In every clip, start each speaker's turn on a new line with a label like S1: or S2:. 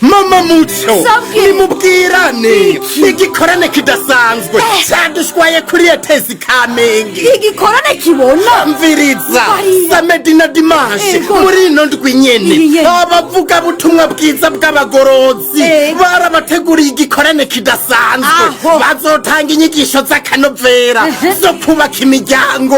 S1: Mama Muco,
S2: Sabwe.
S1: nimubwirane.
S2: Iki?
S1: Igikorane kidasanzwe cadushwaye kuri ETS Kamenge.
S2: Igikorane kibona?
S1: Mviriza.
S2: Barira.
S1: Samedi na dimanche, muri ino ndwi nyene,
S2: Iyi nyene.
S1: abavugabutumwa bwiza bw'abagorozi barabateguriye igikorane kidasanzwe. Bazotanga inyigisho z'akanovera zo kubaka imiryango,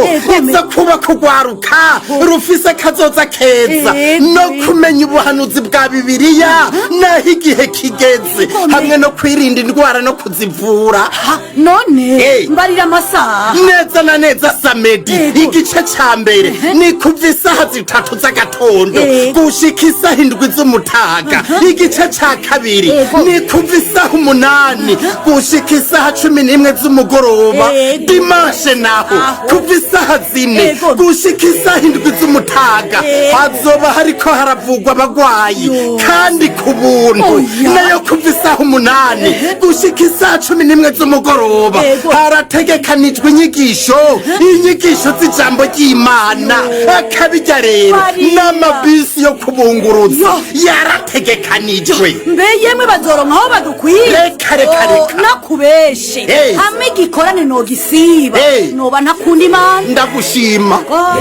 S1: zo kubaka urwaruka rufise kazoza keza, no kumenya ubuhanuzi bwa Bibiliya naho igihe kigeze, hamwe no kwirinda indwara no kuzivura.
S2: Ha, none mbarira amasaha.
S1: Neza na neza, samedi, igice ca mbere ni kuva isaha 3 z'agatondo gushika isaha 7 z'umutaga. Igice ca kabiri ni kuva isaha 8 gushika isaha 11 z'umugoroba. Dimanche naho, kuva isaha 4 gushika isaha 7 z'umutaga, hazoba hariko haravugwa abagwayi kandi ku buntu.
S2: Oya.
S1: Nayo kuva isaha 8 gushika isaha 11 z'umugoroba, harategekanijwe inyigisho z'ijambo ry'Imana. Akabijya rero,
S2: Barira.
S1: n'amabisi yo kubunguruza yarategekanijwe.
S2: Mbe yemwe, bazoronka aho badukwiye?
S1: Reka, reka,
S2: Oh,
S1: reka.
S2: Nakubeshe, hamwe igikorane nogisiba, noba ntakunda Imana.
S1: Ndagushima.
S2: Oh.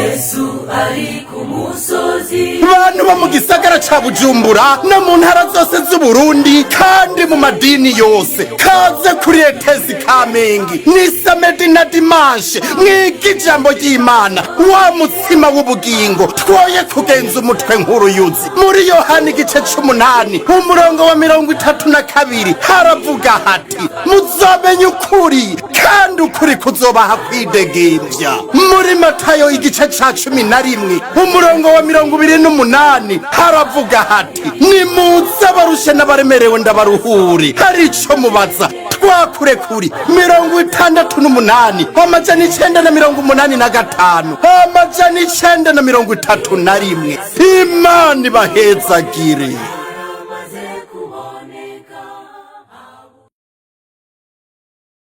S3: Ari ku musozi.
S1: Bantu bo mu gisagara ca Bujumbura no mu ntara zose z'Uburundi kandi mu madini yose, kaze kuri ETS Kamenge. Ni samedi na dimanche, mwiga ijambo ry'Imana, wa mutsima w'ubugingo. Twoye kugenza umutwe nk'uruyuzi. Muri Yohani igice c'umunani, umurongo wa 32, haravuga hati: "Muzomenya ukuri, kandi ukuri kuzobaha kwidegemvya." Muri Matayo igice ca 11, umurongo wa 28, haravuga hati: "Nimuze abarushe n'abaremerewe, ndabaruhure." Hari ico mubaza, twakure kuri 68 985 931. Imana ibahezagire.